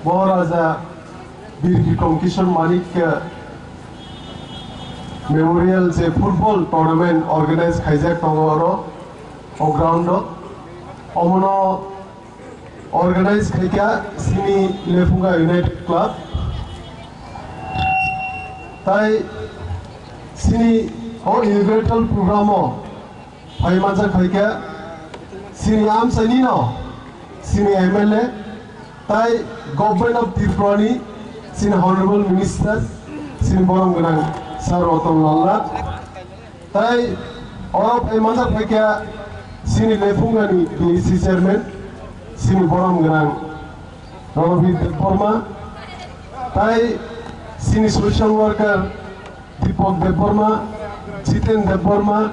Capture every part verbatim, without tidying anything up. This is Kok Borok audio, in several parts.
Bo Raja Bir Bikrom Kishore Manik, eh, Memorial je football tournament organize khaijak tongo oro o ground o. Omono organize khaikha sini Lefunga United Club. Tai sini o inaugural program o phai manjak phaikha sini amchaini no, sini M L A, tai Government of Tripura ni sini Honorable Minister, sini borom gwnang Sir Ratan Lal Nath, tai oro phai manjak phaikha sini Lefunga ni B A C Chairman, sini borom gwnang Ranabir Debbarma, tai sini social worker Deepak Debbarma, Jiten Debbarma,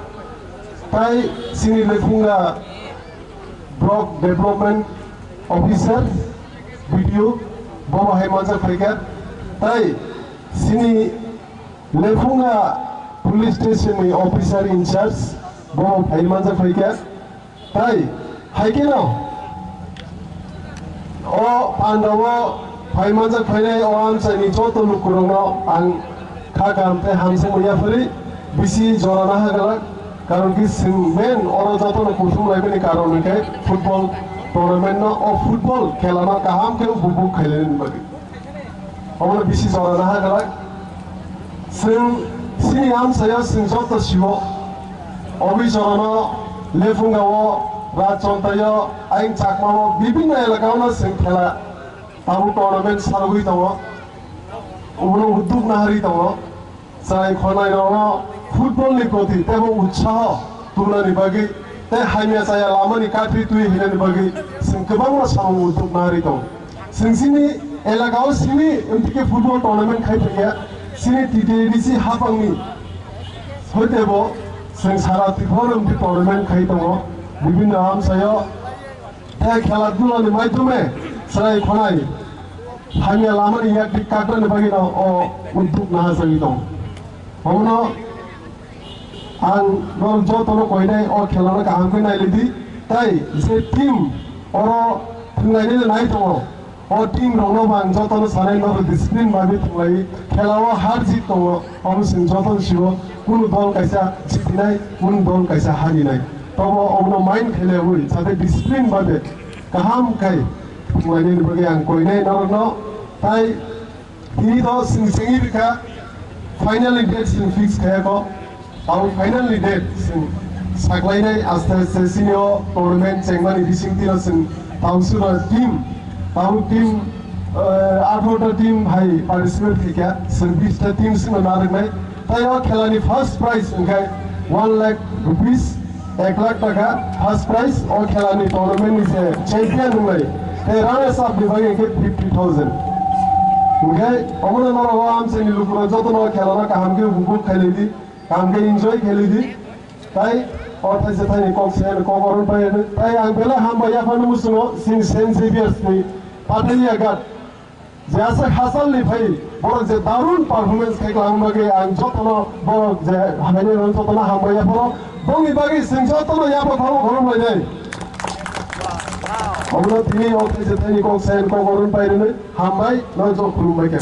tai sini Lefunga Block Development Officer, B D O, bo bo hai manjak phaikha, tai sini Lefunga Police Station ni Officer in Charge, bo bo phai manjak phaikha. Tai, hai kheno, o pandao phai manjak phainai o amchaini joto lukurokno ang kha kaham tei hamjakmung yapharwi bisi jora naha glak, karon ki chwng main oro jotono kuthum laimani karon hwnkhe football tournament no, o football khela no kaham khe upobhog khailainani bagwi. Omono bisi jora naha glak. Chwng sini amchaio chwng joto sibo. Obi jorano Lefunga o, Rajchontaio, ayang Chakmao, bibinno elaka o no chwng khela tabuk tournament sarogwi tongo. Obono udduk naharwi tongo. Chwrai khonai rokno football ni proti teibo utsaho tubunani bagwi tei hamya chaya lamani kathwi twi hinani bagwi chwng kwbangma samung udduk naharwi tongo. Chwng chini elaka o simi M T K football tournament khai phaiya, chini T T A D C hapangni hoitebo chwng sara Tripura M T tournament khai tongo, bibinno amchaio. Tei khela dhulani maidhome chwrai khonai hamya lamani yakni kakrani bagwino o udduk nahajagwi tongo. Omono ang norok jotono koinai o khelano kaham khe nailidi. Tei je team oro thwnglainai nai tongo, o team rokno bo ang jotono sanai norok discipline bai thwnglai. Khelao har jit tongo. Omo chwng jotono sigo, kunu dol kaisa jitinai, kunu dol kaisa harinai. Tobo omono mind khailaui, jate discipline bai kaham khai thwnglainani bagwi ang koinai norokno. Tai tini to chwng chengwi rikha, finally date chwng fix khayakho. Tamo finally date chwng saklainai aste aste chini o tournament chengmani bisingtwi no chwng Tausura team, tabuk team, eh, atharo ta team hai participate khaikha, chwng bish ta team sino narwknai. Tai o khelani first prize wngkha one lakh rupees, ek lakh taka first prize. O khelani tournament ni se champion wngnai. Tai runners up ni bagwi wngkha fifty thousand. Wngkha omono norok o amchaini lukurok jotono khelano kaham khe upobhog khailai di. Kaham khe enjoy khe lidi. Tai o thaisa thaini kok se kok oron pai rwdi. Tai ang belai hambai yaphano muchungo chini Saint Xavier's ni Pathaliya Ghat je aswk hachal ni phai borok je darun performance khai kwlangma bagwi ang jotono borok je hambai rok jotono hambai yaphano bongni bagwi chwng jotono yapha khorok khorok lainai. Omono tini o thaisa thaini kok se kok oron pai rwdi. Hambai no jok khulumbai khe.